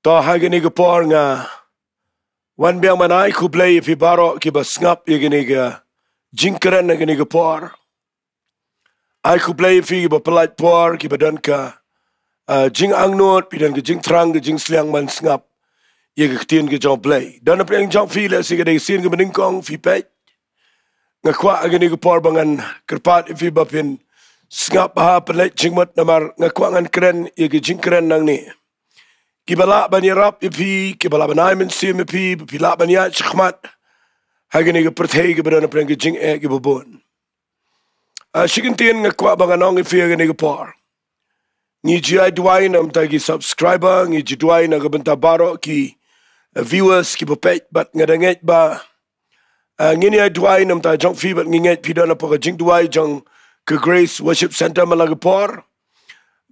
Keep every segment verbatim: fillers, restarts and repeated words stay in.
To ha kane ka por nga wan biang ban ai khublei ïa phi baroh kiba sngap ïa kane ka jingkren ha kane ka por. Ai khublei ïa phi kiba pynlait por, kiba don ka, ah, jingangnud, phi don ka jingthrang, ka jingsliang ban sngap ïa ka ktien ka jong U Blei. Don na pdeng jong phi lehse ka dei ka sien kaba nyngkong phi peit. Nga kwah ha kane ka por ba ngan kyrpad ïa phi ba phin sngap ha pynleit jingmut namar nga kwah ngan kren ïa ka jingkren nangne. Kiba lah ban ïarap ïa phi, kiba lah ban ai mynsiem ïa phi, ba phi lah ban ïaid shakhmat ha kane ka pyrthei kaba don na pdeng ka jingeh kaba bun. Ah, shi kyntien nga kwah ba ngan ong ïa phi ha kane ka por. Ngi ju ai duwai na ka bynta ki subscriber, ngi ju duwai na ka bynta baroh ki, eh, viewers kiba peit, bad nga da ngeit ba, ah, ngin ai duwai na ka bynta jong phi, bad ngi ngeit phi don hapoh ka jingduwai jong ka Grace Worship Centre man la ka por.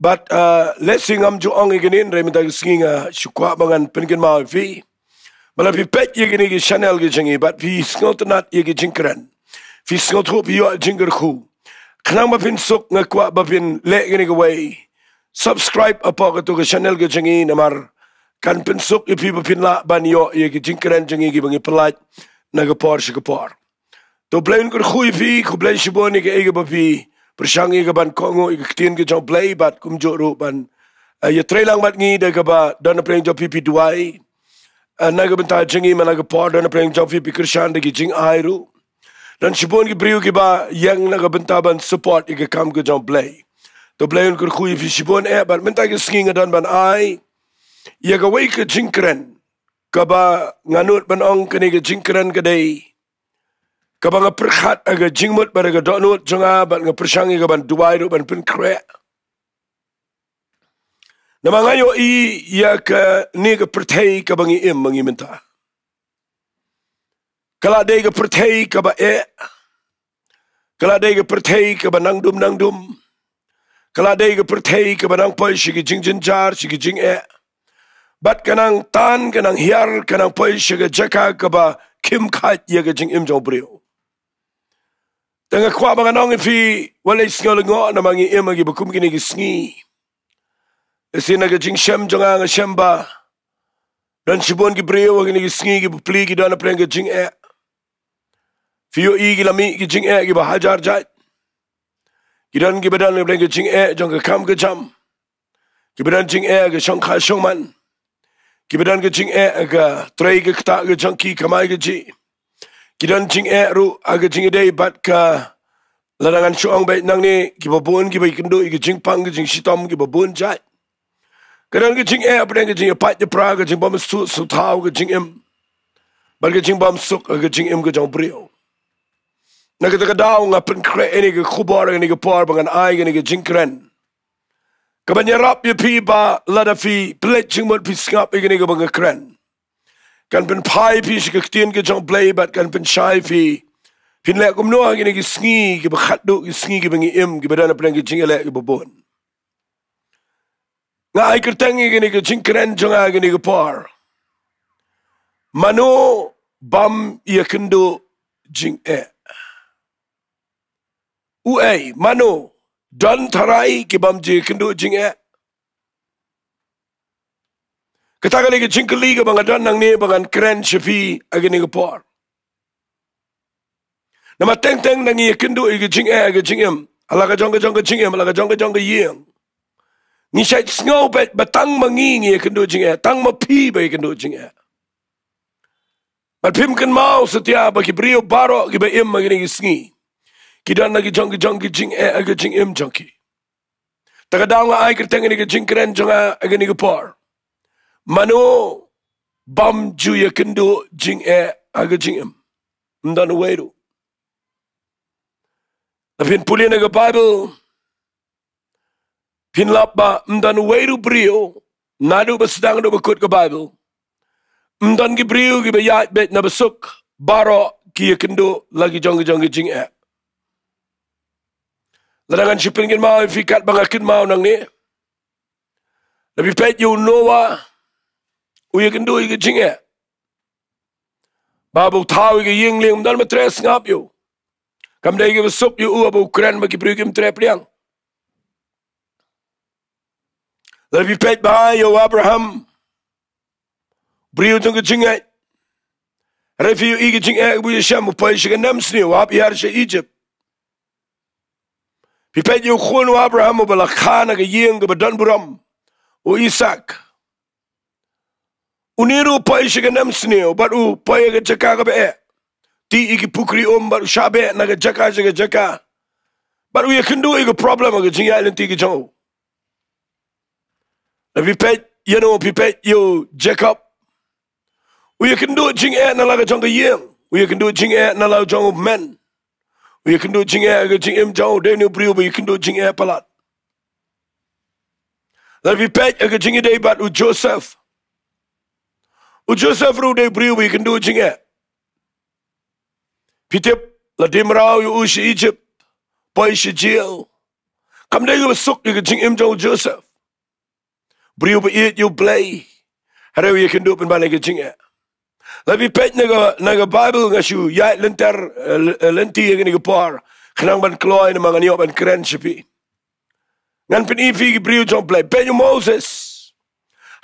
Bad, ah, lehse ngam ju ong ïa kane hynrei mynta ka sngi nga shu kwah ba ngan pynkynmaw ïa phi. Ba la phi peit ïa kane ka channel ka jong ngi bad phi sngewtynnat ïa ka jingkren, phi sngewthuh, phi ïoh jingkyrkhu, khnang ba phin suk nga kwah ba phin leh kane kawei, subscribe hapoh kato ka channel ka jong ngi namar kan pynsuk ïa phi ba phin lah ban ïoh ïa ka jingkren jong ngi kiba ngi pynlait na ka por sha ka por. To U Blei un kyrkhu ïa phi, khublei shibun ïa kaei kaba phi pyrshang ïa ka ban kohnguh ïa ka ktien ka jong U Blei bad kumjuh ruh ban, eh, ïatreilang bad ngi da kaba don na pdeng jong phi phi duwai. Eh, na ka bynta jong ngi man la ka por don na pdeng jong phi phi kyrshan da ki jingai ruh. Don shibun ki briew kiba ïeng na ka bynta ban support ïa ka kam ka jong U Blei. To U Blei un kyrkhu ïa phi shibun eh bad mynta ka sngi nga don ban ai ïa kawei ka jingkren kaba nga nud ban ong kane ka jingkren ka dei kaba nga pyrkhat ha ka jingmut bad ha ka dohnud jong nga bad nga pyrshang ïa ka ban duwai ruh ban pynkhreh. Namar nga ïohi ïa kane ka pyrthei kaba ngi im ma ngi mynta. Ka la dei ka pyrthei kaba eh. Ka la dei ka pyrthei kaba nangdum nangdum. Ka la dei ka pyrthei kaba nang poi sha ki jingjynjar, sha ki jingeh. Bad ka nang tan, ka nang hiar, ka nang poi sha ka jaka kaba khim khait ïa ka jingim jong u briew. Te nga kwah ba ngan ong ïa phi, wat leit sngew lyngngoh namar ngi im ha kiba kum kine ki sngi. Lehse na ka jingshem jong nga nga shem ba don shibun ki briew ha kine ki sngi kiba pli ki don na pdeng ka jingeh. Phi ïohi ki la mih ki jingeh kiba hajar jait. Ki don kiba don na pdeng ka jingeh jong ka kam ka jam. Kiba don jingeh ka shongkha shongman. Kiba don ka jingeh ka trei ka ktah ka jong ki, kamai kajih. Ki don jingeh ruh ha ka jingïadei bad ka, lada ngan shu ong beit nangne, kiba bun kiba ïakynduh ïa ka jingpang ka jingshitom kiba bun jait. Ka don ka jingeh hapdeng ka jingïapait ïapra, ka jingbym suk suk thaw ka jingim. Bad ka jingbym suk ka jingim ka jong u briew. Na kata ka daw nga pynkhreh ïa kane ka khubor, ïa kane ka por ba ngan ai ïa kane ka jingkren. Kaban ïarap ïa phi ba lada phi pynleit jingmut phi sngap ïa kane kaba nga kren, kan pynphai phi sha ka ktien ka jong u Blei bad kan pynshai phi. Phin leh kumno ha kine ki sngi kiba khatduh, ki sngi kiba ngi im, kiba don hapdeng ki jingïaleh kiba bun. Nga ai kyrteng ïa kane ka jingkren jong nga ha kane ka por: Mano bym ïakynduh jingeh? Uei, mano? Don tharai ki bym ju ïakynduh jingeh? Kata ka dei ka jingkylli kaba nga don nangne ba ngan kren sha phi ha kane ka por. Namar teng teng ngi ïakynduh ïa ka jingeh ha ka jingim, ha la ka jong ka jong ka jingim, ha la ka jong ka jong ka ïing. Ngi shait sngew beit ba tang ma ngi ngi ïakynduh jingeh, tang ma phi ba ïakynduh jingeh. Bad phim kynmaw satia ba ki briew baroh kiba im ha kine ki sngi ki don la ki jong ki jong ki jingeh ha ka jingim jong ki. Ta ka daw nga ai kyrteng ïa kane ka jingkren jong nga ha kane ka por: Mano bym ju ïakynduh jingeh ha ka jingim? Ym don uwei ruh. Lada phin pule na ka Baibl phin lap ba ym don uwei ruh u briew, naduh ba sdang haduh ba kut ka Baibl, ym don ki briew kiba ïaid beit na ba suk, baroh ki ïakynduh la ki jong ki jong ki jingeh. Lada ngan shu pynkynmaw ïa phi katba nga kynmaw nangne, lada phi peit ïa u Noah, u ïakynduh ïa ka jingeh. Ba u thaw ïa ka ïing lieng, ym don ba treh sngap ïa u. Kam dei kiba suk ïa u haba u kren ba ki briew kim treh pdiang. Lada phi peit bha ïa u Abraham, Briew jong ka jingngeit. Hynrei phi ïohi ka jingeh kaba u Isaac u poi sha ka nemsniew, u hap ïar sha Egypt. Phi peit ïa u khun u Abraham uba la kha na ka ïing kaba don burom, u Isaak. Une ruh u poi sha ka nemsniew bad u poi ha ka jaka kaba eh. Tih ïa ki pukri um bad u shah beh na ka jaka sha ka jaka. Bad u ïakynduh ïa ka problem ha ka jingïaid lynti ka jong u. Lada phi peit ïa u, phi peit ïa u Jacob, u ïakynduh jingeh na la ka jong ka ïing. U ïakynduh jingeh na la ka jong u hynmen. U ïakynduh jingeh ha ka jingim jong u. Dei une u briew ba ïakynduh jingeh palat. Lada phi peit ha ka jingïadei bad u Joseph, u Joseph ruh u dei u briew ba ïakynduh jingeh. Phi tip, la die mraw ïa u sha Egypt, poi sha jail. Kam dei kaba suk ïa ka jingim jong u Joseph. Briew ba ïeit ïa u Blei, hynrei u ïakynduh pynban ïa ka jingeh. Lada phi peit na ka, na ka Baibl, nga shu ïaid lynter, eh, l-, eh, lynti ïa kane ka por, khnang ban kloi namar ngan ïoh ban kren sha phi. Ngan pyni ïa phi ki briew jong u Blei. Peit ïa u Moses.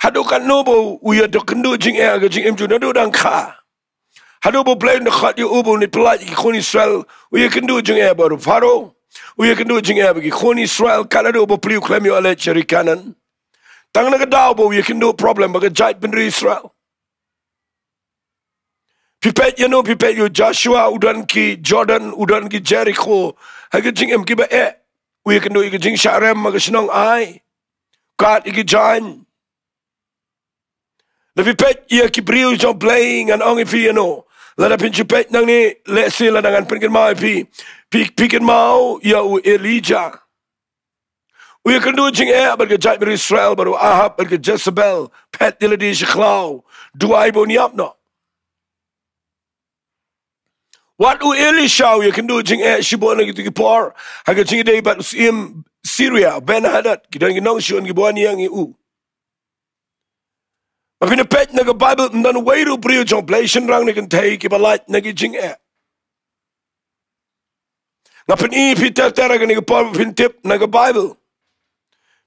Haduh katno ba u ïa dok kynduh jingeh ha ka jingim jong u naduh dang kha. Haduh ba u Blei u dang khot ïa u ba un pyllait ïa ki khun Israel, u ïakynduh jingeh bad u Pharaoh. U ïakynduh jingeh bad ki khun Israel, kat haduh ba u plie u khlem ïoh leit sha ri Kanaan. Tang na ka daw ba u ïakynduh problem bad ka jaitbynriew Israel. Phi peit ïa u, phi peit ïa u Joshua, u don ki Jordan, u don ki Jericho ha ka jingim kiba eh. U ïakynduh ïa ka jingshah rem ha ka shnong Ai. Kat ïa ki jaiñ. Lada phi peit ïa ki briew jong u Blei, ngan ong ïa phi ïa u. Lada phin shu peit nangne, lehse lada ngan pynkynmaw ïa phi. Phi, phi kynmaw ïa u Elijah. U ïakynduh jingeh bad ka jaitbynriew Israel, bad u Ahab bad ka Jezebel. Phet ïa lade sha khlaw. Duwai ba un ïap noh. Wat u Elisha u ïakynduh jingeh shibun ha kito ki por. Ha ka jingïadei bad u syiem Syria, Ben-hadad, ki don ki nongshun kiba wan ïeng ïa u. Ba phin peit na ka Baibl, ym don uwei ruh u briew jong u Blei, shynrang ne kynthei, kiba lait na ki jingeh. Nga pyni ïa phi ter ter ha kane ka por ba phin tip na ka Baibl.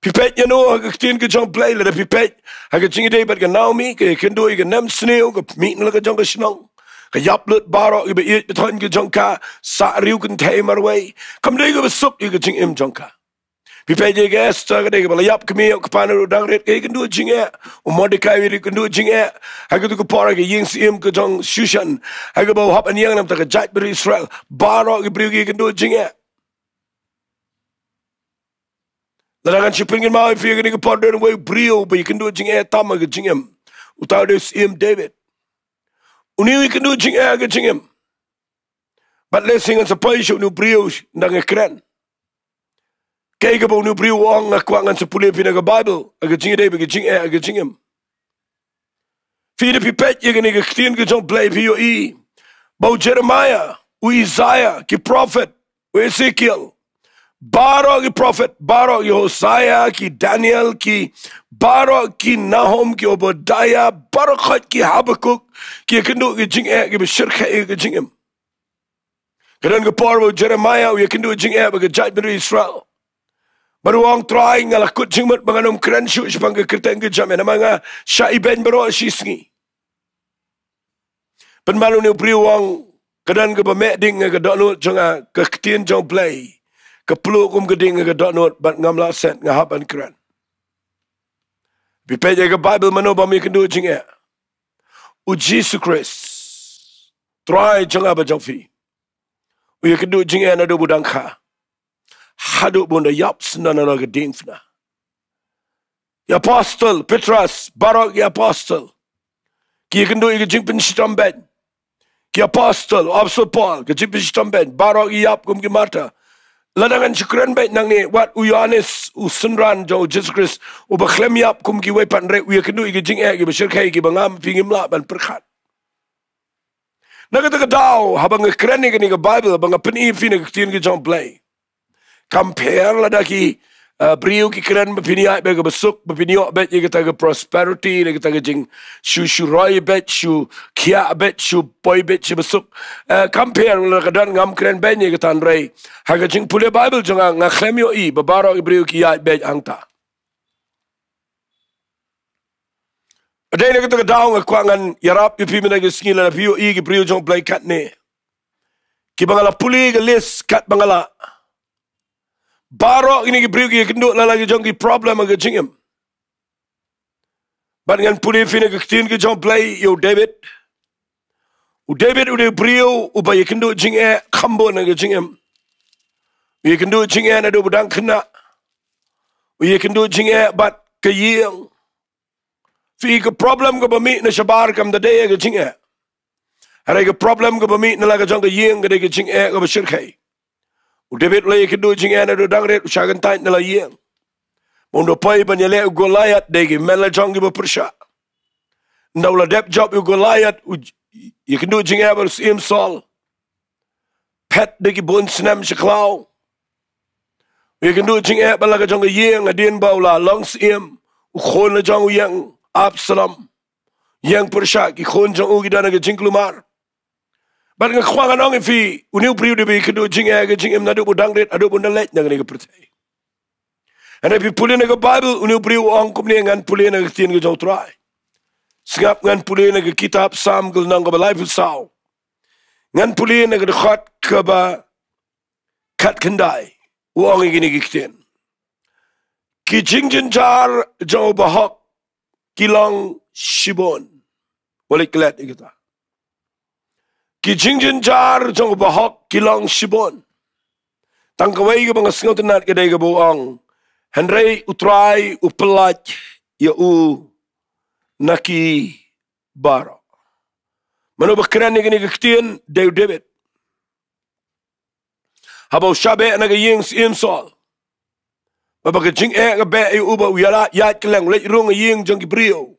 Phi peit ïa u ha ka ktien ka jong u Blei, lada phi peit ha ka jingïadei bad ka Naomi, ka ïakynduh ïa ka nemsniew, ka mih na la ka jong ka shnong. Ka ïap lut baroh kiba ïeit ba thoh ka jong ka, sah riew kynthei marwei. Kam dei kaba suk ïa ka jingim jong ka. Phi peit ïa ka Esther, ka dei kaba la ïap kmie, u kpa ruh u dang rit, ka ïakynduh jingeh. U Mordekai ruh u ïakynduh jingeh. Ha kito ki por ha ka ïing syiem ka jong u Shushan, ha kaba u hap ban ïeng na ka bynta ka jaitbynriew Israel. Baroh ki briew ki ïakynduh jingeh. Lada ngan shu pynkynmaw ïa phi ha kane ka por, don uwei u briew ba ïakynduh jingeh tam ha ka jingim. Uta u dei u syiem David. Une u ïakynduh jingeh ha ka jingim. Bad lehse ngan sa poi sha une u briew, ngan kren. Kaei kaba une u briew u ong, nga kwah ngan sa pule ïa phi na ka Baibl, ha ka jingïadei bad ka jingeh ha ka jingim. Phi, lada phi peit ïa kane ka ktien ka jong u Blei, phi ïohi ba u Jeremiah, u Isaiah, ki prophet, u Ezekiel, baroh ki prophet, baroh ki Hosea, ki Daniel, ki baroh ki Nahum, ki Obadiah, baroh khoit ki Habakuk, ki ïakynduh ki jingeh kiba shyrkhei ha ka jingim. Ka don ka por ba u Jeremiah u ïakynduh jingeh bad ka jaitbynriew Israel. Bad u ong, Trai, nga la kut jingmut ba ngan ym kren shuh shaphang ka kyrteng ka jong me, namar nga shah ibeiñ baroh shi sngi. Pynban une u briew u ong, ka don kaba meh ding ha ka dohnud jong nga, ka ktien jong u Blei ka pluh kum ka ding ha ka dohnud, bad ngam lah set, nga hap ban kren. Phi peit ïa ka Baibl, mano bym ïakynduh jingeh? U Jisu Khrist, Trai jong nga bad jong phi. U ïakynduh jingeh naduh ba u dang kha haduh ba un da ïap syndon na la ka diengphna. Ki apostol, Petros, baroh ki apostol, ki ïakynduh ïa ka jingpynshitom beiñ. Ki apostol, u apostol Paul, ka jingpynshitom beiñ, baroh ki ïap kum ki martyr. Lada ngan shu kren beit nangne, wat u Ïoannis, u synran jong u Jisu Khrist, uba khlem ïap kum kiwei pat, hynrei u ïakynduh ïa ki jingeh kiba shyrkhei, kiba nga bad phi ngim lah ban pyrkhat. Na kata ka daw, haba nga kren ïa kane ka Baibl, haba nga pyni ïa phi na ka ktien ka jong u Blei, kam pher lada ki, uh, briew ki kren ba phin ïaid beit kaba suk, ba phin ïoh beit ïa kata ka prosperity, ïa kata ka jingshu, shu roi beit, shu khiah beit, shu poi beit sha ba suk. Uh, kam pher lada ka don, ngam kren beit ïa kata, hynrei ha ka jingpule Baibl jong nga, nga khlem ïohi ba baroh ki briew ki ïaid beit hangta. Dei na kata ka daw nga kwah ngan ïarap ïa phi mynta ka sngi, lada phi ïohi ki briew jong U Blei katne, kiba nga la pule ka list katba nga la, baroh kine ki briew ki ïakynduh la la ki jong ki problem ha ka jingim. Bad ngan pule ïa phi na ka ktien ka jong U Blei ïa u David. U David u dei u briew uba ïakynduh jingeh kham bun ha ka jingim. U ïakynduh jingeh naduh ba u dang khynnah. U ïakynduh jingeh bad ka ïing. Phi, ka problem kaba mih na shabar kam dei ïa ka jingeh. Hynrei ka problem kaba mih na la ka jong ka ïing ka dei ka jingeh kaba shyrkhei. U David u la ïakynduh jingeh naduh u dang rit, u shah kyntait na la ïing. Ba un da poi ban ïaleh u Goliath, dei ki men la jong kiba pyrshah. Ynda u la dep jop ïa u Goliath, u ïakynduh jingeh bad u Syiem Saul. Phet da ki bun snem sha khlaw. U ïakynduh jingeh bad la ka jong ka ïing, hadien ba u la long syiem, u khun la jong u ïeng, Absalom, ïeng pyrshah, ki khun jong u ki don ha ka jingkulmar. Bad nga kwah ngan ong ïa phi, une u briew u dei ba ïakynduh jingeh ha ka jingim naduh ba u dang rit haduh ba un da leit na kane ka pyrthei. Hynrei phi pule na ka Baibl, une u briew u ong kumne, ngan pule na ka ktien ka jong U Trai. Sngap, ngan pule na ka kitab Salm ka lynnong kaba laiphew saw. Ngan pule na ka dkhot kaba khatkhyndai. U ong ïa kine ki ktien: Ki jingjynjar jong u bahok ki long shibun. Wat leit klet ïa kata. Ki jingjynjar jong u bahok ki long shibun. Tang kawei kaba nga sngewtynnad ka dei kaba u ong: Hynrei U Trai u pyllait ïa u na ki baroh. Mano ba kren ïa kane ka ktien? Dei u David. Haba u shah beh na ka ïing Syiem Saul, ba, ba ka jingeh ka beh ïa u, ba u ïaid, ïaid kylleng, u leit rung ha ïing jong ki briew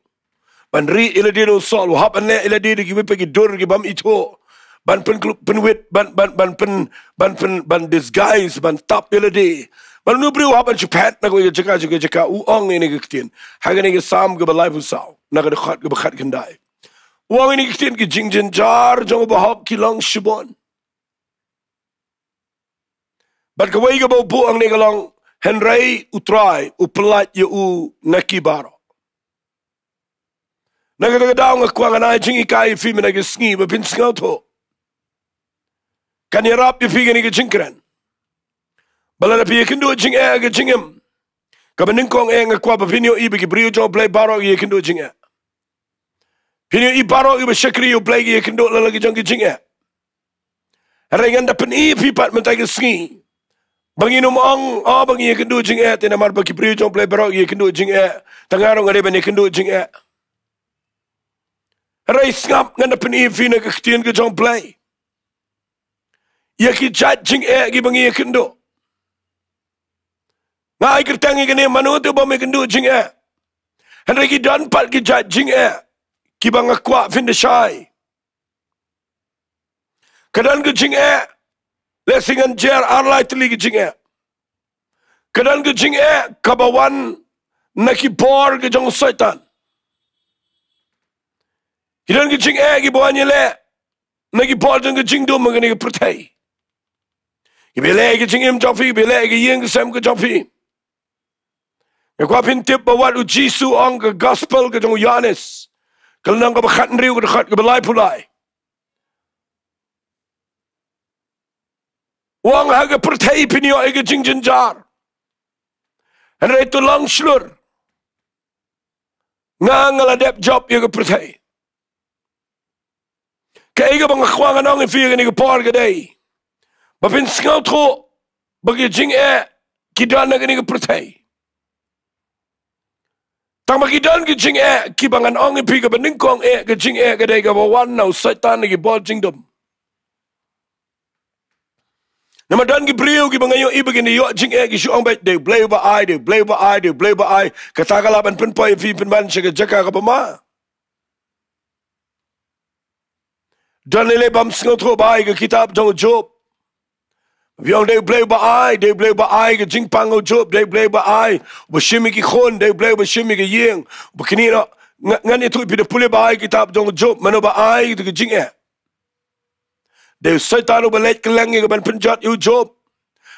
ban rieh ïa lade na u Saul, u hap ban leh ïa lade da kiwei pat ki dur ki bym ithuh, ban pyn, pynwit, ban, ban, ban pyn, ban pyn, ban disguise, ban tap ïa lade. Bad une u briew u hap ban shu phet na kawei ka jaka sha kawei ka jaka. U ong ïa kane ka ktien ha kane ka Salm kaba laiphew saw, na ka dkhot kaba khatkhyndai. U ong ïa kane ka ktien: Ki jingjynjar jong u bahok ki long shibun. Bad kawei kaba u buh hangne ka long: Hynrei U Trai u pyllait ïa u na ki baroh. Na kata ka daw nga kwah ngan ai jinghikai ïa phi mynta ka sngi ba phin sngewthuh. Kan ïarap ïa phi kane ka jingkren ba lada phi ïakynduh jingeh ha ka jingim, kaba nyngkong eh nga kwah ba phin ïohi ba ki briew jong U Blei baroh ki ïakynduh jingeh. Phin ïohi baroh kiba shakri ïa U Blei ki ïakynduh la la ki jong ki jingeh. Hynrei ngan da pyni ïa phi pat mynta ka sngi ba ngin ym ong, oh, ba ngi ïakynduh jingeh, te namar ba ki briew jong U Blei baroh ki ïakynduh jingeh, tang nga ruh nga dei ban ïakynduh jingeh. Hynrei sngap, ngan da pyni ïa phi na ka ktien ka jong U Blei ïa ki jait jingeh kiba ngi ïakynduh. Nga ai kyrteng ïa kane, mano te bym ïakynduh jingeh. Hynrei ki don pat ki jait jingeh kiba nga kwah phin da shai. Ka don ka jingeh, lehse ngan jer ar lai tylli ka jingeh. Ka don ka jingeh kaba wan na ki bor ka jong u Soitan. Ki don ka jingeh kiba wan ïaleh na ki bor jong ka jingdum ha kane ka pyrthei. Kiba ïaleh ïa ka jingim jong phi, kiba ïaleh ïa ka ïing ka sem ka jong phi. Nga kwah phin tip ba wat U Jisu u ong, ka Gospel ka jong u Ïoannis, ka lynnong kaba khathynriew, ka dkhot kaba laiphew lai, u ong: Ha ka pyrthei phin ïoh ïa ka jingjynjar, hynrei to long shlur, nga, nga la dep jop ïa ka pyrthei. Kaei kaba nga kwah ngan ong ïa phi ha kane ka por ka dei ba phin sngewthuh ba ki jingeh ki don ha kane ka pyrthei. Tang ba ki don ki jingeh kiba ngan ong ïa phi, kaba nyngkong eh ka jingeh ka dei kaba wan na u Soitan na ki bor jingdum. Namar don ki briew kiba nga ïohi ba kin ïoh jingeh ki shu ong beit, dei U Blei uba ai, dei U Blei uba ai, dei U Blei uba ai. Kata ka lah ban pynpoi ïa phi pynban sha ka jaka kaba ma. Don lei lei bym sngewthuh ba ai, ka kitab jong u Job. Ba ong dei U Blei uba ai, dei U Blei uba ai ka jingpang ha u Job, dei U Blei uba ai, uba shim ïa ki khun, dei U Blei uba shim ïa ka ïing, uba knieh noh. Nga, ngan ïathuh ïa phi, da pule ba ai kitab jong u Job, mano ba ai ka jingeh? Dei u Soitan uba leit kylleng ïa ka ban pynjot ïa u Job.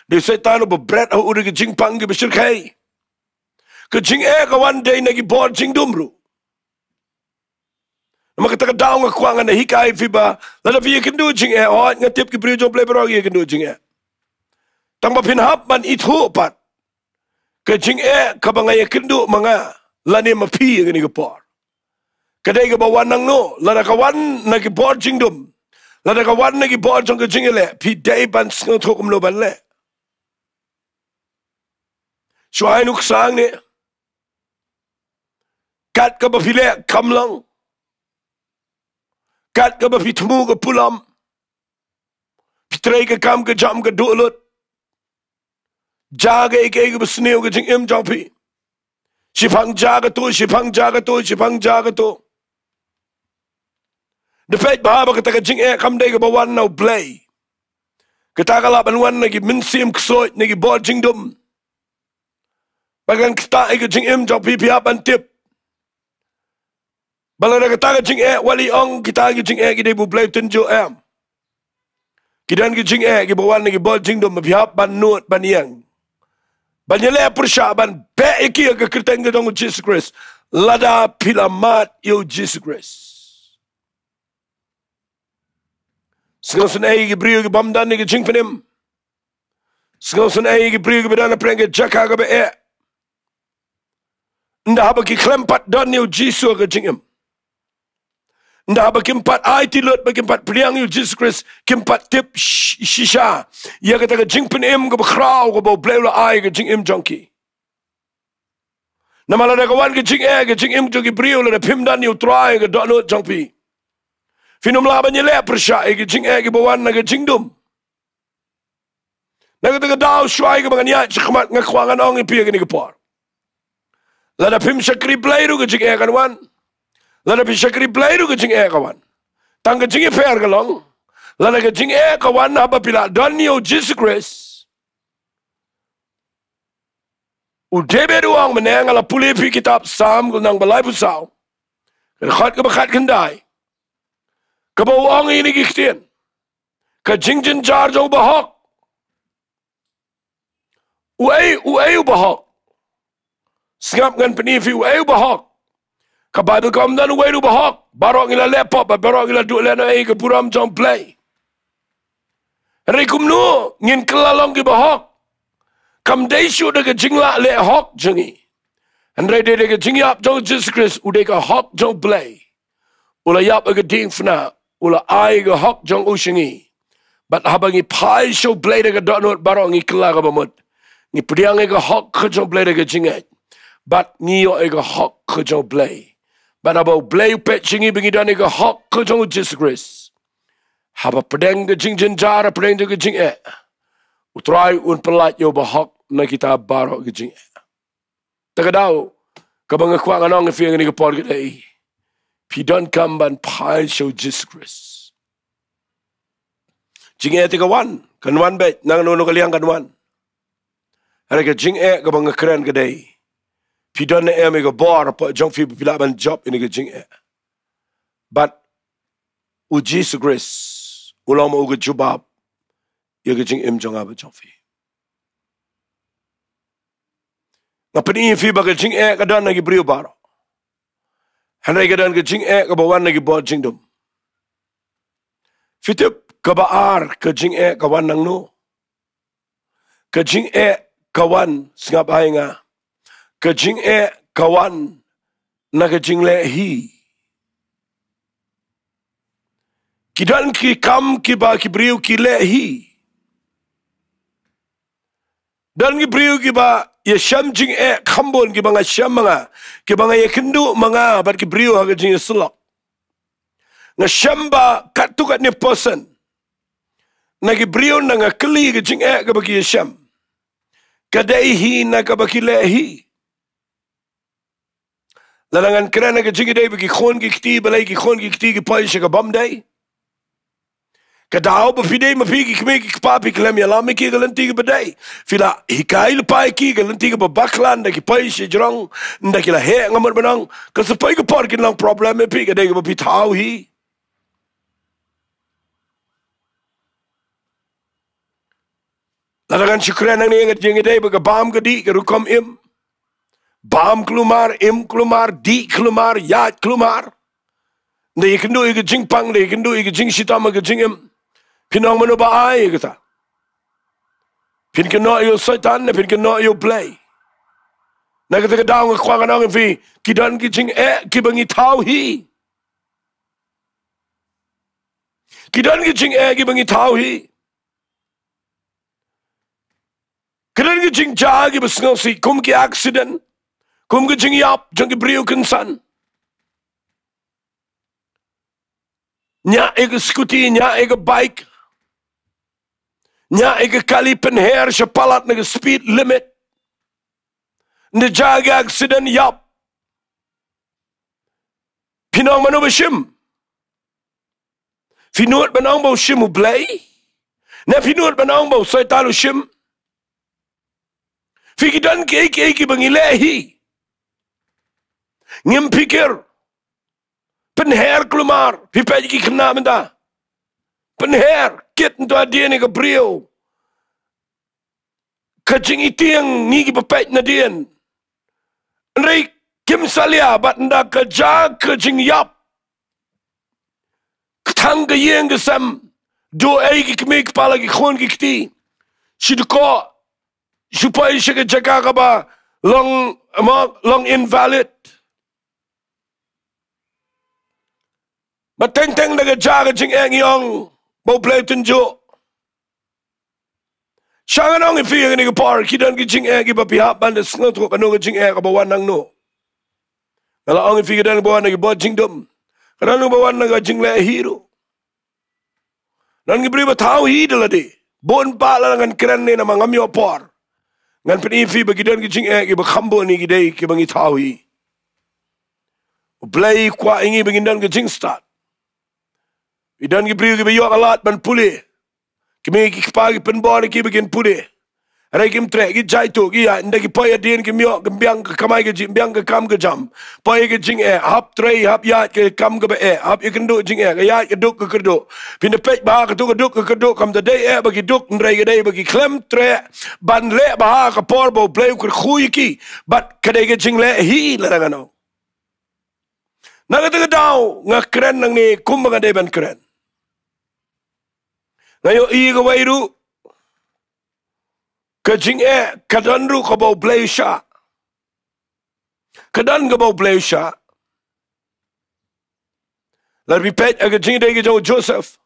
Dei u Soitan uba bret ha u da ka jingpang kaba shyrkhei. Ka jingeh ka wan dei na ki bor jingdum ruh. Namar kata ka daw nga kwah ngan hikai ïa phi ba lada phi ïakynduh jingeh, hooid nga tip ki briew jong U Blei baroh ki ïakynduh jingeh. Tang ba phin hap ban ithuh pat ka jingeh kaba nga ïakynduh ma nga lane ma phi ïa kane ka por. Ka dei kaba wan nangno? Lada ka wan na ki bor jingdum, lada ka wan na ki bor jong ka jingïaleh, phi dei ban sngewthuh kumno ban leh. Shuwa ïa u nuksa hangne, kat kaba phi leh kam long, kat kaba phi thmu ka pulom, phi trei ka kam ka jam ka duh lut, jia kaei kaei kaba sniew ka jingim jong phi. Shiphang jia kato, shiphang jia kato, shiphang jia kato. Da peit bha ba kata ka jingeh kam dei kaba wan na U Blei. Kata ka lah ban wan na ki mynsiem ksuid, na ki bor jingdum. Ba kan ktah ïa ka jingim jong phi, phi hap ban tip ba lada kata ka jingeh, wat la ong kita ki jingeh ki dei ba U Blei u tynjuh, em. Ki don ki jingeh kiba wan na ki bor jingdum ba phi hap ban nud ban ïeng, ban ïaleh pyrshah, ban beh ïa ki ha ka kyrteng ka jong U Jisu Khrist. Lada phi la mad ïa U Jisu Khrist, sngewsynei ïa ki briew ki bym don ïa ka jingpynim. Sngewsynei ïa ki briew kiba don hapdeng ka jaka kaba eh. Ynda haba ki khlem pat don ïa U Jisu ha ka jingim, ynda haba kim pat aiti lut, ba kim pat pdiang ïa U Jisu Khrist, kim pat tip sh-, shisha ïa kata ka jingpynim kaba khraw kaba U Blei u la ai ha ka jingim jong ki. Namar lada ka wan ka jingeh ha ka jingim jong ki briew, lada phim don ïa U Trai ha ka dohnud jong phi, phin ym lah ban ïaleh pyrshah ïa ka jingeh kiba wan na ka jingdum. Na kata ka daw, shuwa ïa kaba ngan ïaid shakhmat, nga kwah ngan ong ïa phi ha kane ka por, lada phim shakri Blei ruh ka jingeh kan wan. Lada phi shakri Blei ruh ka jingeh ka wan. Tang ka jingïapher ka long, lada ka jingeh ka wan haba phi la don ïa U Jisu Khrist. U David u ong mynne, nga la pule ïa phi kitab Salm ka lynnong ba laiphew saw, ka dkhot kaba khatkhyndai, kaba u ong ïa kine ki ktien: Ka jingjynjar jong u bahok. Uei, uei u bahok? Sngap, ngan pyni ïa phi uei u bahok. Ka Baibl kam don uwei ruh u bahok. Baroh ngi la leh pop, baroh ngi la duh lehnohei ïa ka burom jong U Blei. Hynrei kumno ngin kylla long ki bahok? Kam dei shuh da ka jinglah leh hok jong ngi, hynrei dei da ka jingïap jong U Jisu Khrist, u dei ka hok jong U Blei. U la ïap ha ka diengphna, u la ai ka hok jong u sha ngi. Bad haba ngi phai sha U Blei da ka dohnud baroh, ngi kylla ka bamut. Ngi pdiang ïa ka hok ka jong U Blei da ka jingngeit, bad ngi ïoh ïa ka hok ka jong U Blei. Bad haba U Blei u peit sha ngi ba ngi don ïa ka hok ka jong U Jisu Khrist, haba pdeng ka jingjynjar, haba pdeng ka jingeh, U Trai un pyllait ïa u bahok na kita baroh ka jingeh. Ta ka daw kaba nga kwah ngan ong ïa phi ha kane ka por ka dei, phi donkam ban phai sha U Jisu Khrist. Jingeh te ka wan, kan wan beit, nangno nangno ka liang kan wan. Hynrei ka jingeh kaba nga kren ka dei, phi don ne em ïa ka bor hapoh jong phi ba phi lah ban jop ïa kane ka jingeh? Bad U Jisu Khrist u long ma u ka jubab ïa ka jingim jong nga bad jong phi. Nga pyni ïa phi ba ka jingeh ka don na ki briew baroh, hynrei ka don ka jingeh kaba wan na ki bor jingdum. Phi tip kaba ar ka jingeh ka wan nangno? Ka jingeh ka wan, sngap ha nga, ka jingeh ka wan na ka jingleh hi. Ki don ki kam kiba ki briew ki leh hi. Don ki briew kiba ïashem jingeh kham bun, kiba nga shem ma nga, kiba nga ïakynduh ma nga bad ki briew ha ka jingïasyllok. Nga shem ba katto katne percent na ki briew, na nga kylli, ka jingeh kaba ki ïashem ka dei hi na kaba ki leh hi. Lada ngan kren ha ka jingïadei bad ki khun ki kti, balei ki khun ki kti ki poi sha ka bymdei? Ka daw ba phi dei ma phi ki kmie ki kpa, phi khlem ïalam ïa ki ha ka lynti kaba dei. Phi la hikai lypa ïa ki ha ka lynti kaba bakla, ynda ki poi sha jrong, ynda ki la heh, nga mut ban ong, ka sa poi ka por kin long problem ïa phi, ka dei kaba phi thaw hi. Lada ngan shu kren hangne, nga jingïadei bad ka bam ka dih, ka rukom im. Bam kulmar, im kulmar, dih kulmar, ïaid kulmar. Nda ïakynduh ïa ka jingpang, nda ïakynduh ïa ka jingshitom ha ka jingim. Phin ong mano ba ai ïa kata? Phin kynnoh ïa u Soitan ne phin kynnoh ïa U Blei? Na kata ka daw nga kwah ngan ong ïa phi, ki don ki jingeh kiba ngi thaw hi. Ki don ki jingeh kiba ngi thaw hi. Ki don ki jingjia kiba sngewsih, kum ki accident, kum ki jingïap jong ki briew kynsan. Ñiah ïa ka scooty, ñiah ïa ka bike, ñiah ïa ka kali, pynher sha palat na ka speed limit. Nda jia ka accident, ïap. Phin ong mano ba shim? Phi nud ban ong ba u shim U Blei? Ne phi nud ban ong ba u Soitan u shim? Phi, ki don kiei kiei kiba ngi leh hi. Ngim phikir. Pynher kulmar, phi peit ki khynnah mynta. Pynher, kit nto hadien ïa ka briew. Ka jingitieng ngi kiba peit nadien. Hynrei kim salia bad nda ka jia ka jingïap. Ka thang ka ïing ka sem. Duh ei ki kmie kpa la ki khun ki kti. Shu dkoh. Shu poi sha ka jaka kaba long, mo, long invalid. Ba teng teng da ka jia ka jingeh ngi ong ba U Blei u tynjuh. Sha ngan ong ïa phi ha kane ka por, ki don ki jingeh kiba phi hap ban da sngewthuh, kano ka jingeh kaba wan nangno. Nga la ong ïa phi, ka don kaba wan na ki bor jingdum, ka don kaba wan na ka jingleh hi ruh. Don ki briew ba thaw hi da lade. Bun pat lada ngan kren ne namar ngam ïoh por, ngan pyni ïa phi ba ki don ki jingeh kiba kham bun, ki dei kiba ngi thaw hi. U Blei u kwah ïa ngi ba ngin don ka jingstad. Ki don ki briew kiba ïoh ka lad ban pule. Ki mei ki kpa ki pynbor ïa ki ba kin pule. Hynrei kim treh, ki jia ïa tu, ki ïaid, nda ki poi hadien kim ïoh, kim biang ka kamai ka jing, biang ka kam ka jam. Poi ka jingeh, hap trei, hap ïaid ka kam kaba eh, hap ïakynduh jingeh, ka ïaid ka duk ka kyrduh. Phin da peit bha, katu ka duk ka kyrduh kam da dei eh ba ki duk, hynrei ka dei ba ki khlem treh ban leh bha ha ka por ba U Blei u kyrkhu ïa ki. Bad ka dei ka jingleh hi, lada ngan ong. Na kata ka daw nga kren nangne kumba nga dei ban kren. Nga ïohi kawei ruh, ka jingeh ka don ruh kaba U Blei u shah. Ka don kaba U Blei u shah. Lada phi peit ha ka jingïadei ka jong u Joseph,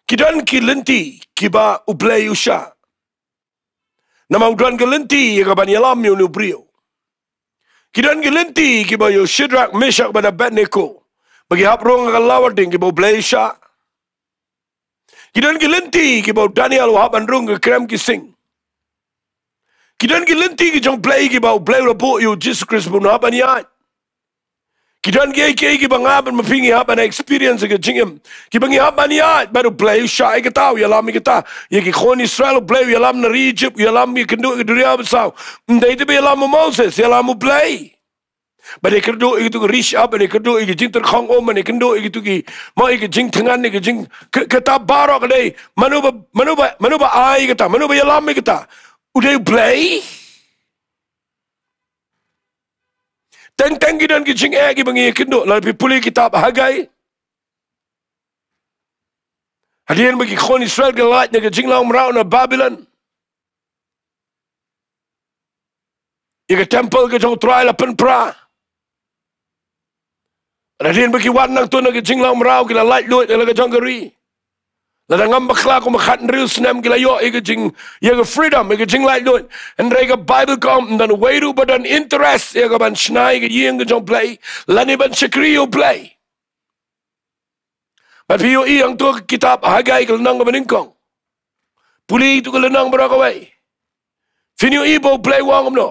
ki don ki lynti kiba U Blei u shah. Namar u don ka lynti ïa ka ban ïalam ïa une u briew. Ki don ki lynti kiba ïa u Shadrach, Meshach bad Abednego ba ki hap rung ha ka lawar ding, kiba U Blei u shah. Ki don ki lynti kiba u Daniel u hap ban rung ha ka krem ki sing. Ki don ki lynti ki jong U Blei kiba U Blei u la buh ïa u Jisu Khrist ba un hap ban ïaid. Ki don kiei kiei kiba nga bad ma phi ngi hap ban experience ha ka jingim, kiba ngi hap ban ïaid bad U Blei u shah ïa kata, u ïalam ïa kata. Ïa ki khun Israel U Blei u ïalam na ri Egypt, u ïalam ïakynduh ïa ka Duriaw Basaw. Ym dei te ba ïalam u Moses, ïalam U Blei. Ba dei kyrduh ïa kitu ki ri shyiap, ba dei kyrduh ïa ki jingtyrkhong um, ba dei kyrduh ïa kitu ki, mo, ïa ki jingthngan, ïa ki jing, ka, kata baroh ka dei. Mano ba, mano ba, mano ba ai kata, mano ba ïalam ïa kata? U dei U Blei. Teng teng ki don ki jingeh kiba ngi ïakynduh. Lada phi pule kitab Hagai, hadien ba ki khun Israel ki la lait na ka jinglong mraw na Babilon, ïa ka temple ka jong U Trai la pynpra. Hadien ba ki wan nangta na ka jinglong mraw, ki la laitluid ïa la ka jong ka ri. Lada ngam bakla, kumba khathynriew snem ki la ïoh ïa ka jing, ïa ka freedom, ïa ka jinglaitluid. Hynrei ka Baibl ka ong ym don uwei ruh ba don interest ïa ka ban shna ïa ka ïing ka jong U Blei lane ban shakri ïa U Blei. Bad phi ïohi hangto ha ka kitab Hagai ka lynnong kaba nyngkong, pule ïa katu ka lynnong baroh kawei, phin ïohi ba U Blei u ong kumno.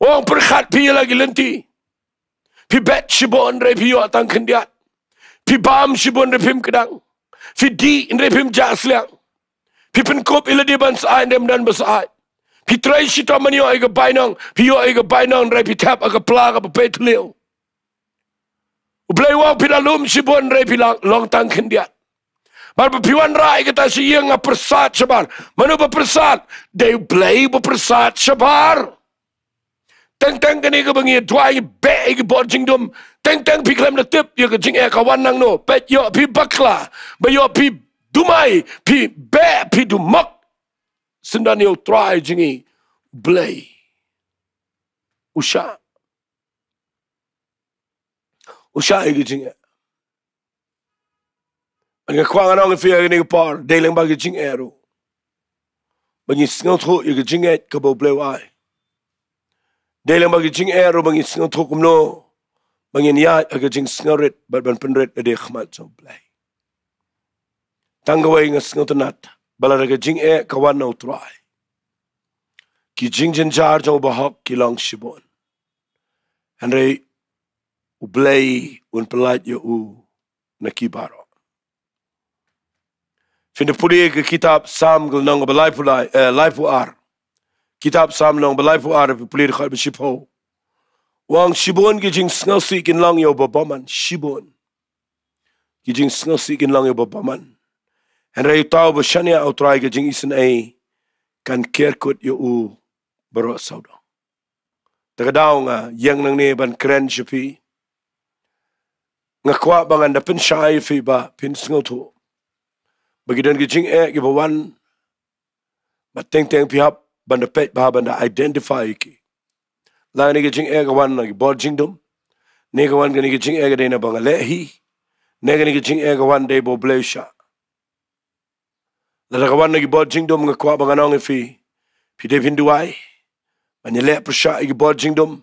U ong, pyrkhat phi ïa la ki lynti. Phi bet shibun hynrei phi ïoh tang khyndiat. Phi bam shibun hynrei phim kdang. Phi dih hynrei phim jah sliang. Phi pynkup ïa lade ban syaid hynrei ym don ba syaid. Phi trei shitom ban ïoh ïa ka bainong, phi ïoh ïa ka bainong hynrei phi thep ha ka pla kaba pei thliew. U Blei u ong, phi la lum shibun hynrei phi la long tang khyndiat. Bad ba phi wanrah ïa kata sha ïing, nga pyrsad shabar. Mano ba pyrsad? Dei U Blei ba pyrsad shabar. Teng teng kane kaba ngi duwai, ngi beh ïa ki bor jingdum, Teng teng phi khlem da tip ïa ka jingeh ka wan nangno. Peit, ïoh phi bakla, ba ïoh phi dumai, phi beh, phi dumok. Syndon ïa U Trai jong ngi Blei. U shah. U shah ïa ka jingeh. Nga kwah ngan ong ïa phi ha kane ka por, dei lang ba ka jingeh ruh, ba ngin sngewthuh ïa ka jingeh kaba U Blei u ai. Dei lang ba ka jingeh ruh, ba ngin sngewthuh kumno ba ngin ïaid ha ka jingsngewrit bad ban pynrit ha khmat jong U Blei. Tang kawei nga sngewtynnat, ba lada ka jingeh ka wan na U Trai, ki jingjynjar jong u bahok ki long shibun. Hynrei U Blei un pyllait ïa u na ki baroh. Phin da pule ka kitab Salm ka lynnong ba laiphew lai, eh, laiphew ar. Kitab Salm lynnong ba laiphew ar, phi pule dkhot ba shiphew. U ong shibun ki jingsngewsih kin long ïa uba bymman, shibun. Ki jingsngewsih kin long ïa uba bymman. Hynrei uta uba shaniah ha U Trai, ka jingisynei kan ker kut ïa u baroh sawdong. Te ka daw nga ïeng nangne ban kren sha phi. Nga kwah ba ngan da pynshai ïa phi ba phin sngewthuh ba ki don ki jingeh kiba wan, ba teng teng phi hap ban da peit bha, ban da identify ïa ki. La kane ka jingeh ka wan na ki bor jingdum, ne ka wan, kane ka jingeh ka dei na ba nga leh hi, ne kane ka jingeh ka wan dei ba U Blei u shah. Lada ka wan na ki bor jingdum, nga kwah ba ngan ong ïa phi, phi dei phin duwai ban ïaleh pyrshah ïa ki bor jingdum,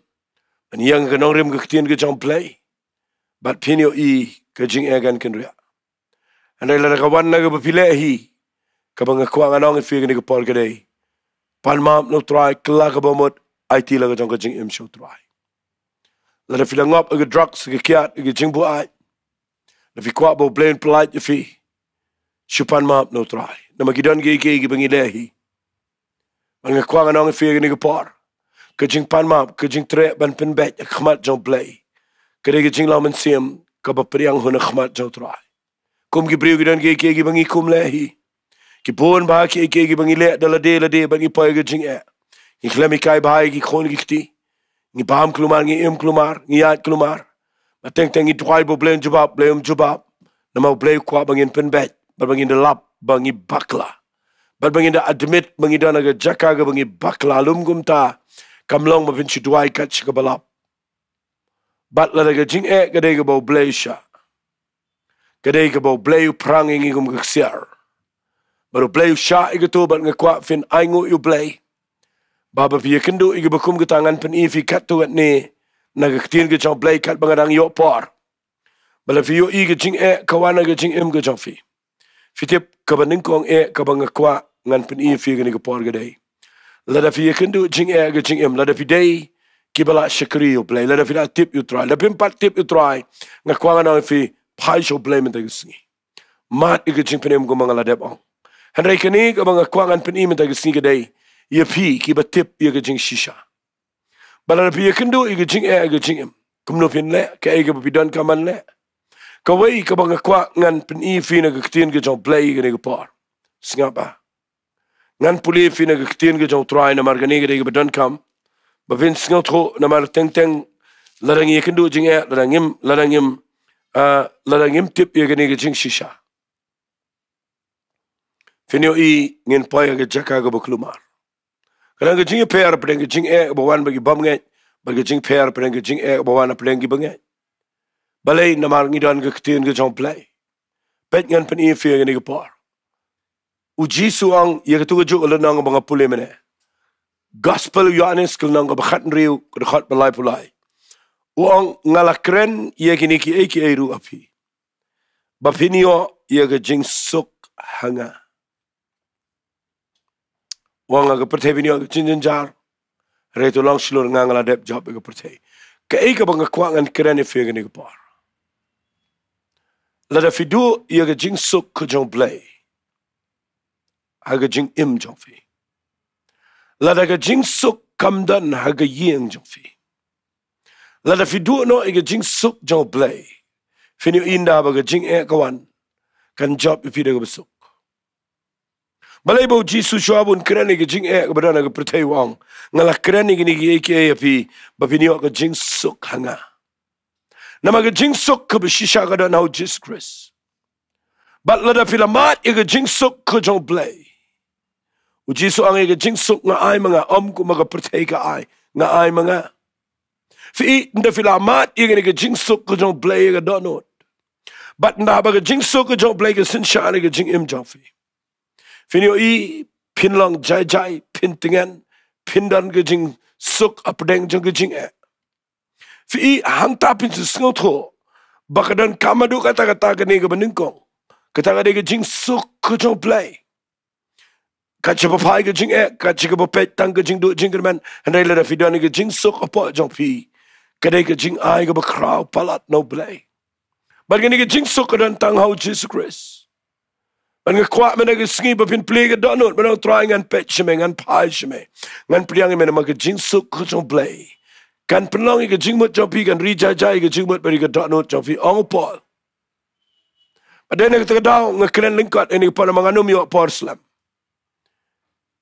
ban ïeng ha ka nongrim ka ktien ka jong U Blei, bad phin ïohi ka jingeh kan kynriah. Hynrei lada ka wan na kaba phi leh hi, kaba nga kwah ngan ong ïa phi ha kane ka por ka dei, pan map na U Trai, kylla kaba mut, aiti la ka jong ka jingim sha U Trai. Lada phi la ngop ha ka drugs, ha ka kiad, ha ka jingbuaid, lada phi kwah ba U Blei un pyllait ïa phi, shu pan map na U Trai. Namar ki don kiei kiei kiba ngi leh hi. Bad nga kwah ngan ong ïa phi ha kane ka por, ka jingpan map, ka jingtreh ban pynbeit ha khmat jong U Blei, ka dei ka jinglong mynsiem kaba pdiang hun ha khmat jong U Trai. Kum ki briew ki don kiei kiei kiba ngi kum leh hi. Ki bun bha kiei kiei kiba ngi leh da lade lade bad ngi poi ha ka jingeh. Ngi khlem hikai bha ïa ki khun ki kti. Ngi bam kulmar, ngi im kulmar, ngi ïaid kulmar. Bad teng teng ngi duwai ba U Blei un jubab, U Blei um jubab. Namar U Blei u kwah ba ngin pynbeit, bad ba ngin da lap ba ngi bakla, bad ba ngin da admit ba ngi don ha ka jaka kaba ngi bakla. Lym kumta, kam long ba phin shu duwai kat sha kaba lap. Bad lada ka jingeh ka dei kaba U Blei u shah, ka dei kaba U Blei u phrang ïa ngi kum ka ksiar, bad U Blei u shah ïa kato, bad nga kwah phin ainguh ïa U Blei ba, ba phi ïakynduh ïa kaba kum kata. Ngan pyni ïa phi katto katne na ka ktien ka jong U Blei katba nga dang ïoh por. Ba lada phi ïohi ka jingeh ka wan ha ka jingim ka jong phi, phi tip kaba nyngkong eh kaba nga kwah ngan pyni ïa phi ha kane ka por ka dei, lada phi ïakynduh jingeh ha ka jingim, lada phi dei kiba la shakri ïa U Blei, lada phi la tip ïa U Trai, lada phim pat tip ïa U Trai, nga kwah ngan ong ïa phi, phai sha U Blei mynta ka sngi. Mad ïa ka jingpynim kumba nga la dep ong. Hynrei kane kaba nga kwah ngan pyni mynta ka sngi ka dei ïa phi kiba tip ïa ka jingshisha. Ba lada phi ïakynduh ïa ka jingeh ha ka jingim, kumno phin leh, kaei kaba phi donkam ban leh? Kawei kaba nga kwah ngan pyni ïa phi na ka ktien ka jong U Blei ha kane ka por. Sngap bha. Ngan pule ïa phi na ka ktien ka jong U Trai, namar kane ka dei kaba donkam ba phin sngewthuh, namar teng teng lada ngi ïakynduh jingeh, lada ngim, lada ngim, ah, lada ngim tip ïa kane ka jingshisha, phin ïohi ngin poi ha ka jaka kaba kulmar. Ka don ka jingïapher hapdeng ka jingeh kaba wan bad ki bymngeit, bad ka jingpher hapdeng ka jingeh kaba wan hapdeng ki bangeit. Balei? Namar ngi don ka ktien ka jong U Blei. Peit, ngan pyni ïa phi ha kane ka por. U Jisu u ong ïa kato kajuh ka lynnong ba nga pule mynne, Gospel u Ïoannis ka lynnong kaba khathynriew, ka dkhot ba laiphew lai. U ong, nga la kren ïa kine kiei kiei ruh ha phi, ba phin ïoh ïa ka jingsuk ha nga. U ong ha ka pyrthei phin ïoh ka jingjynjar, hynrei to long shlur, nga, nga la dep jop ïa ka pyrthei. Kaei kaba nga kwah ngan kren ïa phi ha kane ka por, lada phi duh ïa ka jingsuk ka jong U Blei ha ka jingim jong phi, lada ka jingsuk kam don ha ka ïing jong phi, lada phi duh noh ïa ka jingsuk jong U Blei, phin ïohi ynda ba ka jingeh ka wan, kan jop ïa phi da kaba suk. Balei ba u Jisu shuwa ba un kren ïa ka jingeh kaba don ha ka pyrthei u ong, nga la kren ïa kine kiei kiei ha phi, ba phin ïoh ka jingsuk ha nga? Namar ka jingsuk kaba shisha ka don ha u Jisu Khrist. Bad lada phi la mad ïa ka jingsuk ka jong u Blei, u Jisu ong ïa ka jingsuk nga ai ma nga, ym kumba ka pyrthei ka ai, nga ai ma nga. Phi i, ynda phi la mad ïa kane ka jingsuk ka jong u Blei ïa ka dohnud, bad ynda haba ka jingsuk ka jong u Blei ka synshar ïa ka jingim jong phi, phin ïohi phin long jai jai, phin tngen, phin don ka jingsuk hapdeng jong ka jingeh. Phi i, hangta phin sngewthuh ba ka donkam haduh katta katta kane kaba nyngkong, kata ka dei ka jingsuk ka jong u Blei. Ka shu ba phai ka jingeh, ka shu ba peit tang ka jingduh jingkyrmen, hynrei lada phi don ïa ka jingsuk hapoh jong phi, ka dei ka jingai kaba khraw palat na u Blei. Bad kane ka jingsuk ka don tang ha u Jisu Khrist. Bad nga kwah mynta ka sngi ba phin plie ïa ka dohnud, ba ong Trai ngan peit sha me, ngan phai sha me, ngan pdiang ïa me namar ka jingsuk ka jong u Blei kan pynlong ïa ka jingmut jong phi, kan ri jai jai ïa ka jingmut bad ïa ka dohnud jong phi, ong u Paul. Bad dei na kata ka daw nga kren lyngkot ïa kane ka por namar ngan ym ïoh por slem.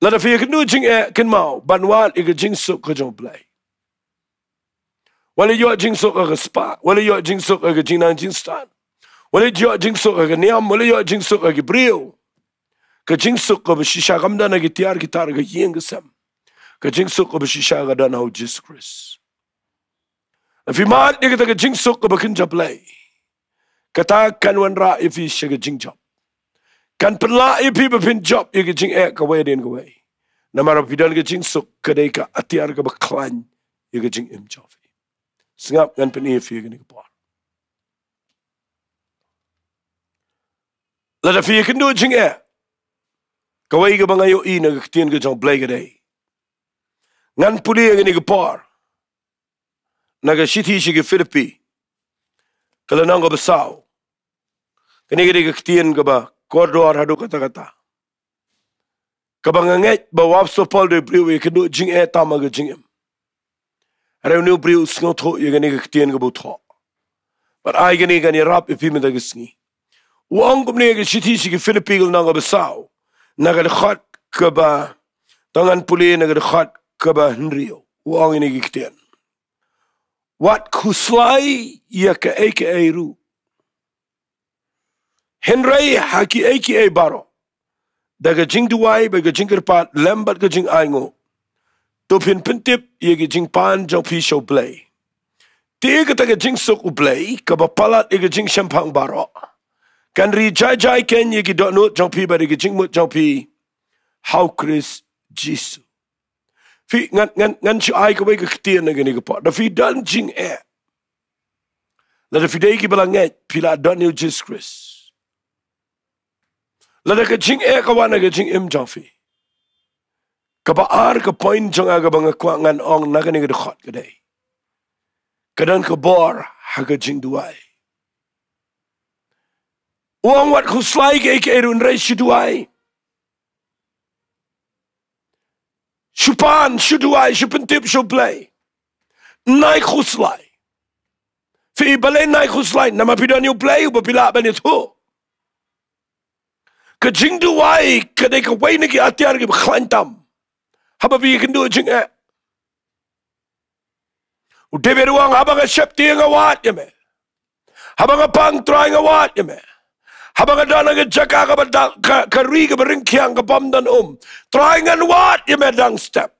Lada phi ïakynduh jingeh, kynmaw ban wad ïa ka jingsuk ka jong u Blei. Wat la ïoh jingsuk ha ka spah, wat la ïoh jingsuk ha ka jingnang jingstad, wat la ïoh jingsuk ha ka niam, wat la ïoh jingsuk ha ki briew, ka jingsuk kaba shisha kam don ha ki tiar ki tar ka ïing ka sem. Ka jingsuk kaba shisha ka don ha u Jisu Khrist. Phi mad ïa kata ka jingsuk kaba kynja Blei, kata kan wanrah ïa phi sha ka jingjop. Kan pynlah ïa phi ba phin jop ïa ka jingeh kawei hadien kawei. Namar ba phi don ka jingsuk, ka dei ka atiar kaba khlaiñ ïa ka jingim jong phi. Sngap, ngan pyni ïa phi ïa kane ka por. Lada phi ïakynduh jingeh, kawei kaba nga ïohi na ka ktien ka jong u Blei ka dei, ngan pule ïa kane ka por na ka shithi sha ki Philippi, ka lynnong kaba saw. Kane ka dei ka ktien kaba kordor haduh katta katta, kaba nga ngeit ba u Apostol Paul u dei u briew uba ïakynduh jingeh tam ha ka jingim. Hynrei une u briew u sngewthuh ïa kane ka ktien kaba u thoh. Bad ai kane kan ïarap ïa phi mynta ka sngi. U ong kumne ha ka shithi sha ki Philippi ka lynnong kaba saw, na ka dkhot kaba, to ngan pule na ka dkhot kaba hynriew. U ong ïa kane ka ktien: Wat khuslai ïa kaei kaei ruh, hynrei ha kiei kiei baroh, da ka jingduwai bad ka jingkyrpad lem bad ka jingainguh, to phin pyntip ïa ka jingpan jong phi sha u Blei. Te kata ka jingsuk u Blei kaba palat ïa ka jingshemphang baroh, kan ri jai jai keiñ ïa ki dohnud jong phi bad ïa ka jingmut jong phi ha u Khrist Jisu. Phi, ngan, ngan, ngan shu ai kawei ka ktien na kane ka por. Lada phi don jingeh, lada phi dei kiba la ngeit, phi la don ïa u Jisu Khrist, lada ka jingeh ka wan ha ka jingim jong phi, kaba ar ka point jong nga kaba nga kwah ngan ong na kane ka dkhot ka dei, ka don ka bor ha ka jingduwai. U ong wat khuslai kaei kaei ruh, hynrei shu duwai. Shu pan, shu duwai, shu pyntip sha u Blei. Nai khuslai. Phi i, balei nai khuslai? Namar phi don ïa u Blei uba phi lah ban ïathuh. Ka jingduwai ka dei kawei na ki atiar kiba khlaiñ tam haba phi ïakynduh jingeh. U David u ong, haba nga sheptieng nga wad ïa me. Haba nga pang, Trai, nga wad ïa me. Haba nga don ha ka jaka kaba da-, ka, ka ri kaba ryngkiang, ka bym don um, Trai, ngan wad ïa me dang step.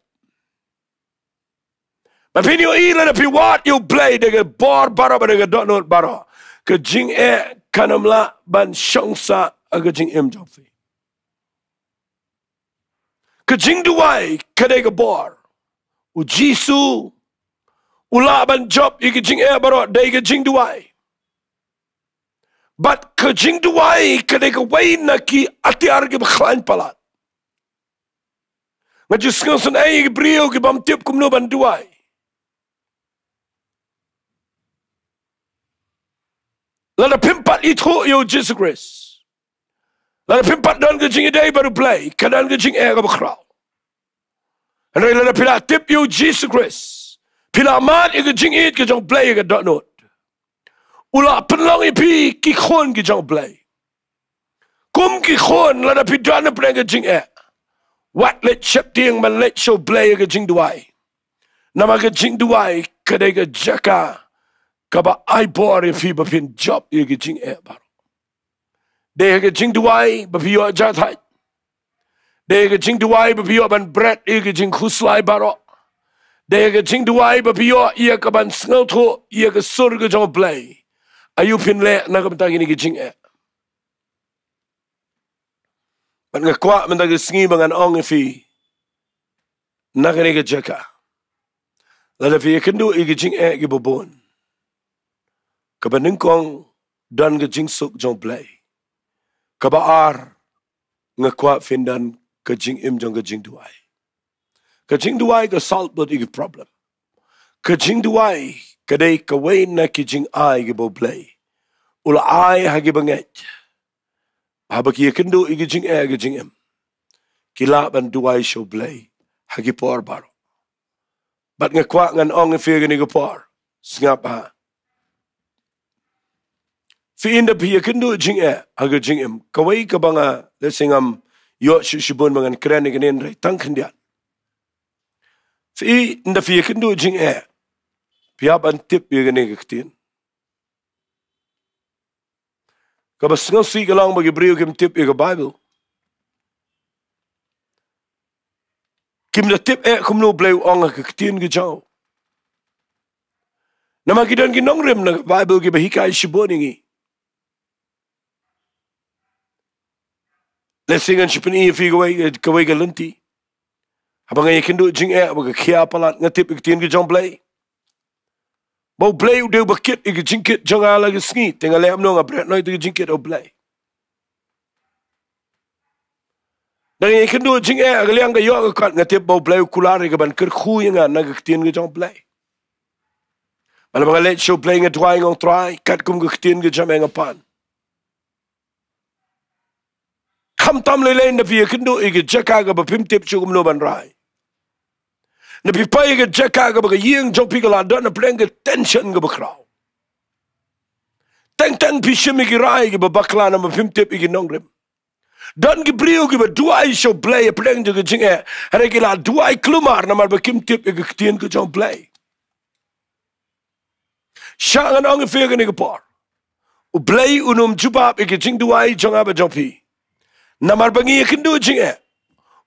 Ba phin ïohi lada phi wad ïa u Blei da ka bor baroh bad da ka dohnud baroh, ka jingeh kan ym lah ban shong sah ha ka jingim jong phi. Ka jingduwai ka dei ka bor. U Jisu u lah ban jop ïa ka jingeh baroh da ka jingduwai. Bad ka jingduwai ka dei kawei na ki atiar kiba khlaiñ palat. Nga ju sngewsynei ïa ki briew ki bym tip kumno ban duwai. Lada phim pat ithuh ïa u Jisu Khrist, lada phim pat don ka jingïadei bad u Blei, ka don ka jingeh kaba khraw. Hynrei lada phi la tip ïa u Jisu Khrist, phi la mad ïa ka jingïeit ka jong u Blei ïa ka dohnud, u la pynlong ïa phi ki khun ki jong u Blei. Kum ki khun, lada phi don hapdeng ka jingeh, wat leit sheptieng ban leit sha u Blei ïa ka jingduwai. Namar ka jingduwai ka dei ka jaka kaba ai bor ïa phi ba phin jop ïa ki jingeh baroh. Dei ha ka jingduwai ba phi ïoh jahthait. Dei ha ka jingduwai ba phi ïoh ban bret ïa ka jingkhuslai baroh. Dei ha ka jingduwai ba phi ïoh ïa ka ban sngewthuh ïa ka sur ka jong U Blei. Aïu phin leh na ka bynta kine ki jingeh? Bad nga kwah mynta ka sngi ba ngan ong ïa phi na kane ka jaka, lada phi ïakynduh ïa ki jingeh kiba bun, kaba nyngkong, don ka jingsuk jong U Blei. Kaba ar, nga kwah phin don ka jingim jong ka jingduwai. Ka jingduwai ka solve bad ïa ki problem. Ka jingduwai ka dei kawei na ki jingai kiba U Blei u la ai ha kiba ngeit, haba ki ïakynduh ïa ki jingeh ha ka jingim, ki lah ban duwai sha U Blei ha ki por baroh. Bad nga kwah ngan ong ïa phi ha kane ka por, sngap ha. Phi, ynda phi ïakynduh jingeh ha ka jingim, kawei kaba nga, lehse ngam ïoh shuh shibun ba ngan kren ïa kane, hynrei tang khyndiat. Phi, ynda phi ïakynduh jingeh, phi hap ban tip ïa kane ka ktien. Kaba sngewsih ka long ba ki briew kim tip ïa ka Baibl. Kim da tip eh kumno U Blei u ong ha ka ktien ka jong u. Namar ki don ki nongrim na ka Baibl kiba hikai shibun ïa ngi. Lehse ngan shu pyni ïa phi kawei, kawei ka lynti. Haba nga ïakynduh jingeh, haba ka khia palat, nga tip ïa ka ktien ka jong U Blei. Ba U Blei u dei uba kit ïa ka jingkit jong nga la ka sngi, te nga leh kumno? Nga bret noh ïa ka jingkit U Blei. Nga ïakynduh jingeh, ka liang ka ïoh ka kot, nga tip ba U Blei u kular ïa ka ban kyrkhu ïa nga na ka ktien ka jong U Blei. Bad haba nga leit sha U Blei, nga duwai, nga ong, Trai, katkum ka ktien ka jong me nga pan. Khamtam lei lei ynda phi ïakynduh ïa ka jaka kaba phim tip shuh kumno ban rai. Ynda phi poi ïa ka jaka kaba ka ïing jong phi ka la don hapdeng ka tension kaba khraw. Teng teng phi shim ïa ki rai kiba bakla namar phim tip ïa ki nongrim. Don ki briew kiba duwai sha U Blei hapdeng jong ka jingeh, hynrei ki la duwai kulmar namar ba kim tip ïa ka ktien ka jong U Blei. Shah ngan ong ïa phi ha kane ka por, U Blei un ym jubab ïa ka jingduwai jong nga bad jong phi namar ba ngi ïakynduh jingeh.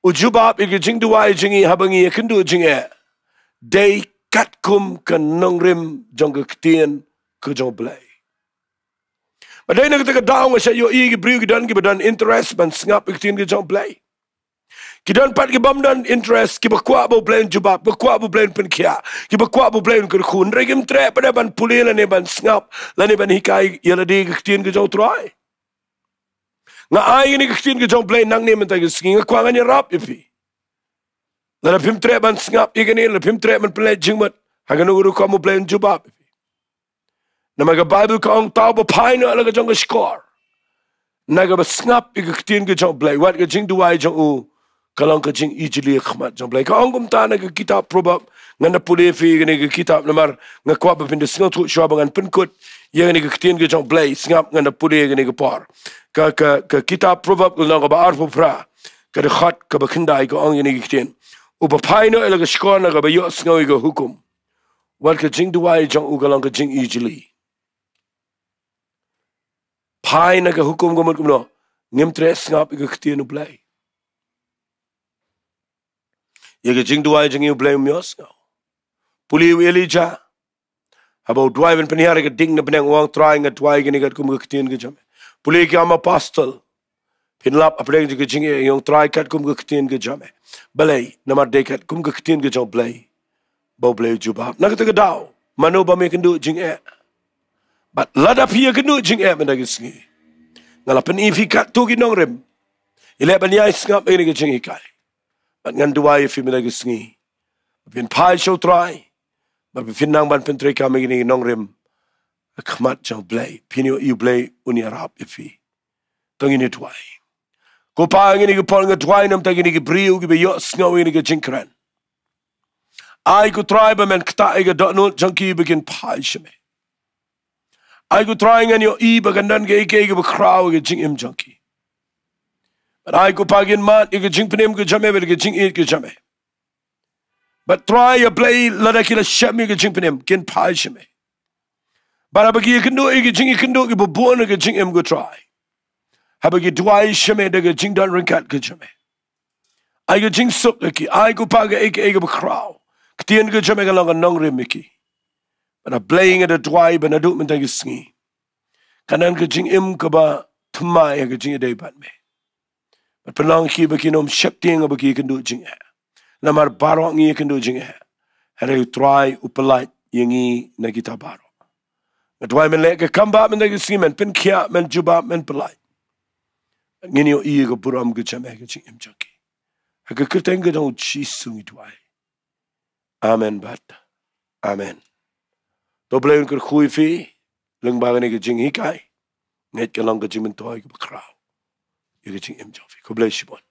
U jubab ïa ka jingduwai jong ngi haba ngi ïakynduh jingeh, dei katkum ka nongrim jong ka ktien ka jong U Blei. Bad dei na kata ka daw nga shah ïohi ki briew ki don kiba don interest ban sngap ïa ka ktien ka jong U Blei. Ki don pat ki bym don interest, kiba kwah ba U Blei un jubab, ba kwah ba U Blei un pynkhiah, kiba kwah ba U Blei un kyrkhu, hynrei kim treh pat de ban pule lane ban sngap lane ban hikai ïa lade ka ktien ka jong U Trai. Nga ai ïa kane ka ktien ka jong U Blei nangne mynta ka sngi, nga kwah ngan ïarap ïa phi. Lada phim treh ban sngap ïa kane, lada phim treh ban pynleit jingmut, ha kano ka rukom U Blei un jubab ïa phi? Namar ka Baibl ka ong, tau ba phai noh la ka jong ka shkor na kaba sngap ïa ka ktien ka jong U Blei, wat ka jingduwai jong u ka long ka jingijli ha khmat jong U Blei. Ka ong kumta na ka kitab Proverb. Ngan da pule ïa phi kane ka kitab namar nga kwah ba phin da sngewthuh shuwa ba ngan pynkut ïa kane ka ktien ka jong U Blei. Sngap, ngan da pule ïa kane ka por. Ka, ka, ka kitab Proverb ka lynnong kaba arphew phra, ka dkhot kaba khyndai, ka ong ïa kane ka ktien: Uba phai noh ïa la ka shkor na kaba ïohsngew ïa ka hukum, wat ka jingduwai jong u ka long ka jingijli. Phai na ka hukum ka mut kumno? Ngim treh sngap ïa ka ktien U Blei. Ïa ka jingduwai jong ngi U Blei um ïohsngew. Pule u Elijah, haba u duwai ban pynhiar ïa ka ding na bneng, u ong, Trai, nga duwai ïa kane katkum ka ktien ka jong me. Pule ki kam apostol, phin lap hapdeng jong ka jingeh, ïa u ong, Trai, katkum ka ktien ka jong me. Balei? Namar dei katkum ka ktien ka jong U Blei ba U Blei u jubab. Na kata ka daw, mano bym ïakynduh jingeh? Bad lada phi ïakynduh jingeh mynta ka sngi, nga la pyni ïa phi katto ki nongrim. Ïaleh ban ïai sngap ïa kane ka jinghikai. Bad ngan duwai ïa phi mynta ka sngi, ba phin phai sha U Trai, ba phin nang ban pyntreikam ïa kine ki nongrim ha khmat jong U Blei. Phin ïohi U Blei un ïarap ïa phi. To ngin ïa duwai. Ko Pa, ha kane ka por nga duwai na ka bynta kine ki briew kiba ïohsngew ïa kane ka jingkren. Ai ko Trai ba men ktah ïa ka dohnud jong ki ba kin phai sha me. Ai ko Trai, ngan ïohi ba kan don kaei kaei kaba khraw ha ka jingim jong ki. Bad ai ko Pa, kin mad ïa ka jingpynim ka jong me bad ka jingïeit ka jong me. Bad Trai, ïa Blei, lada ki la shem ïa ka jingpynim, kin phai sha me. Para ba ki ïakynduh ïa ka jingïakynduh kiba bun ha ka jingim ko Trai. Haba ki duwai sha me da ka jingdon ryngkat ka jong me, ai ka jingsuk ha ki, ai ko Pa kaei kaei kaba khraw. Ka ktien ka jong me ka long ka nongrim ïa ki. Bad A Blei nga da duwai ba naduh mynta ka sngi kan don ka jingim kaba thymmai ha ka jingïadei bad me. Bad pynlong ki ba kin ym sheptieng haba ki ïakynduh jingeh. Namar baroh ngi ïakynduh jingeh. Hynrei U Trai u pyllait ïa ngi na kita baroh. Nga duwai men leh ka kam ba mynta ka sngi, men pynkhiah, men jubab, men pyllait. Ngin ïohi ïa ka burom ka jong me ha ka jingim jong ki. Ha ka kyrteng ka jong U Jisu ngi duwai. Amen bad amen. To Blei un kyrkhu ïa phi lyngba kane ka jinghikai. Ngeit ka long ka jingmyntoi kaba khraw ïa ka jingim jong phi. Khublei shibun.